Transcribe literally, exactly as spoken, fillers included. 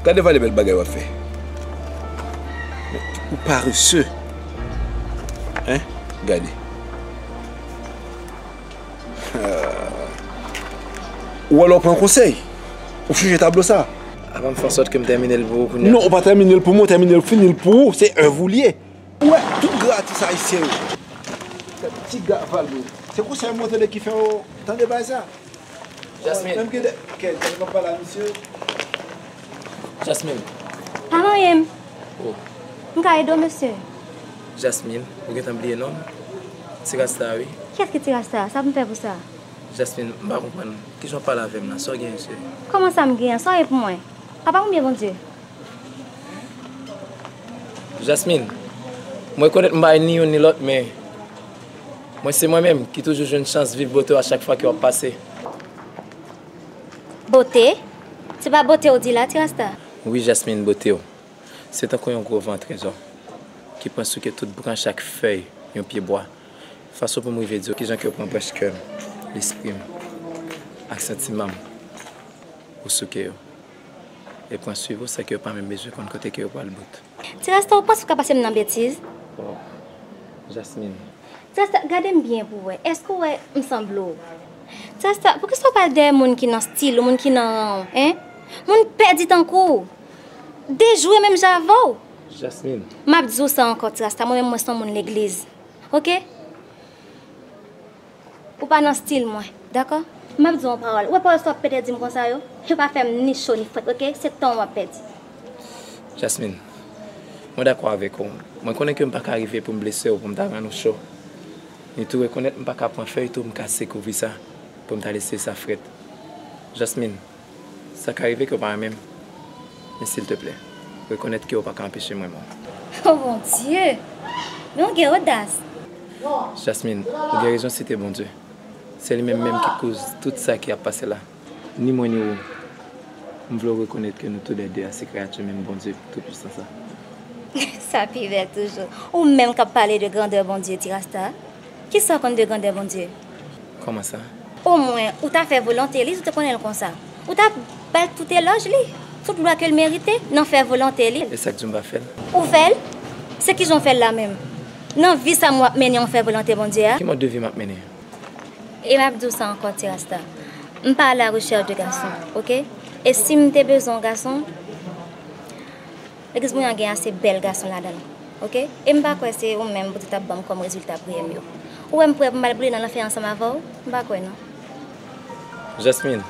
Gade valè bèl bagay w ap fè. Ou parese. Hein? Gade. Ou wè lè w pran konsèy. Ou chanje tablo sa. Apa m fè ansòt ke m tèmine l pou ou kounye a? Non, ou pa tèmine l pou mwen, ou tèmine l, fini l pou ou. Se èv ou l ye. Ou wè, tout gratis ayisyen yo. Ti ga Valdo. Se konsèy mwen tande ki fè w tande bay sa. Jasmine. Menm ki de, ke, ke m ap pale a misye. Jasmine. Pa manyen m. Oh. M ka ede w, mesye? Jasmine, ou gentan bliye non m? Ti Rasta, wi. Kiyès ki Ti Rasta? Sa pou m fè pou sa? Jasmine, m pa konprann. Kijan w pale avè m la? Sa w gen, mesye? Kòman sa m gen an? Sa w ye pou mwen? Papa m oubyen Bondye? Jasmine, mwen rekonèt m pa ni youn ni lòt, men mwen se mwen menm ki toujou jwenn chans viv bote w a chak fwa ke w ap pase. Bote? Se pa bote w di la, Ti Rasta? Wi, Jasmine, bote w. Se tankou yon gwo van trezò ki pran souke tout branch ak fèy yon pyebwa. Fason pou m rive di w kijan ke w pran branch kè m, lespri m, ak santiman m, ou souke yo. E pran swiv ou san ke yo pa menm bezwen konn kote ke yo pral bout. Ti Rasta, ou panse ou ka pase m nan betiz? Oh, Jasmine. Ti Rasta, gade m byen pou w wè. Èske w wè m sanble w? Ti Rasta, poukisa w pral dèyè moun ki nan stil ou, moun ki nan ran w, en? Moun pèdi tankou w. Dejwe menm jan avè w. Jasmine. M ap di w sa ankò, Ti Rasta, mwen menm mwen se yon moun legliz. Oke? Ou pa nan stil mwen, dakò? M ap di w yon pawòl. Ou wè pawòl sa w ap pede di m konsa yo? Yo pa fè m ni cho ni frèt, oke? Se tan w w ap pèdi. Jasmine, mwen dakò avèk ou. Mwen konnen ke m pa ka rive pou m blese w, pou m ta rann ou cho. Ni tou rekonèt m pa ka pran fèy tou m kase kouvri sa, pou m ta lese sa frèt. Jasmine, sa ka rive ke w pa renmen m, men silteplè, rekonèt ke w pa ka anpeche m renmen w. Oh, Bondye! Men w gen odas! Jasmine, ou gen rezon site Bondye. Se li menm menm ki koz tout sa ki ap pase la. Ni mwen ni ou, m vle w rekonèt ke nou toulède a se kreyati menm Bondye Toupisan sa. Sa pi bèl toujou. Ou menm k ap pale de grandè Bondye, Ti Rasta. Kisa w konn de grandè Bondye? Kòman sa? Omwen, ou ta fè volonte li, ou te konnen l konsa. Ou ta ba l tout elòj li, tout glwa ke l merite, nan fè volonte li. E sa k di w m pa fè l? Ou fè l? Se kijan w fè l la menm? Nan vi sa m w ap mennen, w fè volonte Bondye a? Ki mòd de vi m ap mennen? E m ap di w sa ankò, Ti Rasta. M pa a la rechèch de gason, oke? E si m te bezwen yon gason, legliz mwen an gen ase bèl gason ladan l, oke? E m pa kwè se ou menm Bondye t ap ban m kòm rezilta priyè m yo. Ou wè m prè pou m al boule nan lanfè ansanm avè w? M pa kwè non. Jasmine,